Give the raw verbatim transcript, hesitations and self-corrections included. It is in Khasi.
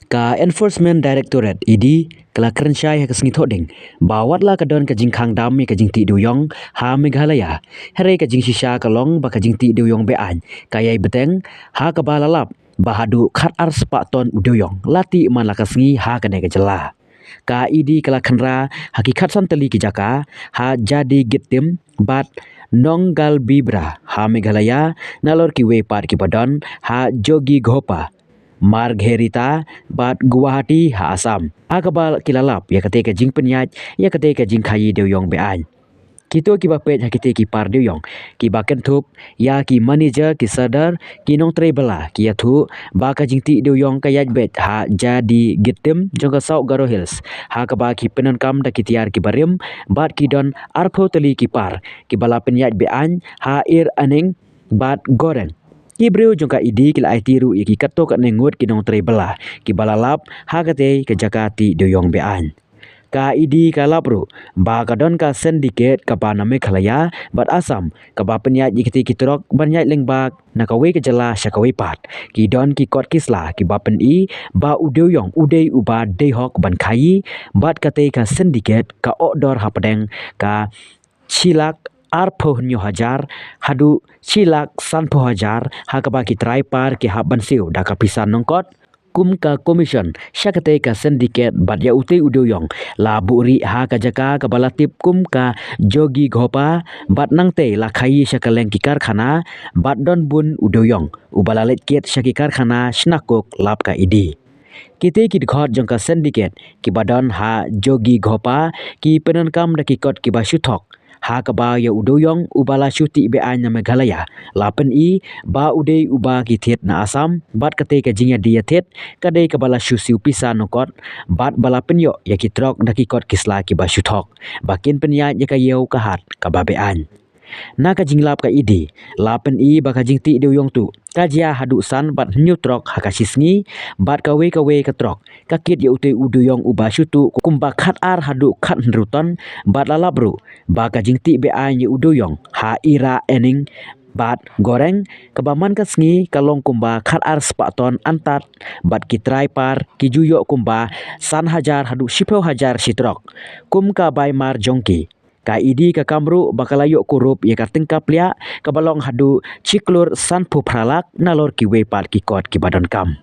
Ka Enforcement Directorate, E D, ka la kren shai ha ka sngi Thohdieng ba wat la ka don ka jingkhang dam ïa ka jingtih dewïong ha Meghalaya, hynrei ka jingshisha ka long ba ka jingtih dewïong beaiñ ka ïai bteng, ha kaba la lap ba haduh khat ar spah ton u dewïong la tih man la ka sngi ha kane ka jylla. Ka E D ka la khynra ha ki khatsan tylli ki jaka ha Jadigittim bad Nonggalbibra ha Meghalaya, nalor kiwei pat kiba don ha Jogighopa, Margherita bad Guwahati ha Assam, ha kaba ki la lap ïa katei ka jingpynïaid ïa katei ka jingkhaïi dewïong beaiñ. Kito kiba peit ha kitei ki par dewïong kiba kynthup ïa ki manager, ki sordar, ki nongtrei bylla, ki ïathuh ba ka jingtih dewïong ka ïaid beit ha Jadigittim jong ka South Garo Hills, ha kaba ki pyndonkam da ki tiar kiba rim bad ki don arphew tylli ki par kiba la pynïaid beaiñ ha Ir Aning bad Goreng. Ki briew jong ka E D ki la aiti ruh ïa ki katto katne ngut ki nongtrei bylla kiba la lap ha katei ka jaka tih dewïong beaiñ. Ka E D ka lap ruh ba ka don ka syndicate kaba na Meghalaya bad Assam kaba pynïaid ïa kitei ki trok ban ïaid lyngba na kawei ka jylla sha kawei pat. Ki don ki kot ki sla kiba pyni ba u dewïong u dei uba dei hok ban khaïi, bad katei ka syndicate ka order hapdeng ka shi lak arphew hynñiew hajar haduh shi lak sanphew hajar, ha kaba ki trai par ki hap ban siew da ka pisa nongkot kum ka commission sha katei ka syndicate, bad ïa utei u dewïong la buhrieh ha ka jaka kaba la tip kum ka Jogighopa, bad nangtei la khaïi sha kylleng ki karkhana bad don bun u dewïong uba la leit kit sha ki karkhana shna coke, lap ka E D. Kitei ki dkhot jong ka syndicate kiba don ha Jogighopa ki pyndonkam da ki kot kiba shu thok, ha kaba ïa u dewïong uba la shu tih beaiñ na Meghalaya la pyni ba u dei uba ki thied na Assam, bad katei ka jingïadie ïathied ka dei kaba la shu siew pisa nongkot, bad ba la pynïoh ïa ki trok da ki kot ki sla kiba shu thok ba kin pynïaid ïa ka ïew ka hat kaba beaiñ. Na ka jinglap ka E D la pyni ba ka jingtih dewïong tuh ka jia haduh san bad hynñiew trok ha ka shi sngi, bad kawei kawei ka trok ka kit ïa utei u dewïong uba shu tuh kumba khat ar haduh khat hynriew ton, bad la lap ruh ba ka jingtih beaiñ ïa u dewïong ha Ir Aning bad Goreng kaba man ka sngi ka long kumba khat ar spah ton antad, bad ki trai par ki ju ïoh kumba san hajar haduh shiphew hajar shi trok kum ka bai mar jong ki. Ka E D ka kam ruh ba ka la ïoh kurup ïa ka tyngka pliah kaba long haduh shi klur sanphew phra lak nalor kiwei pat ki kot kiba donkam.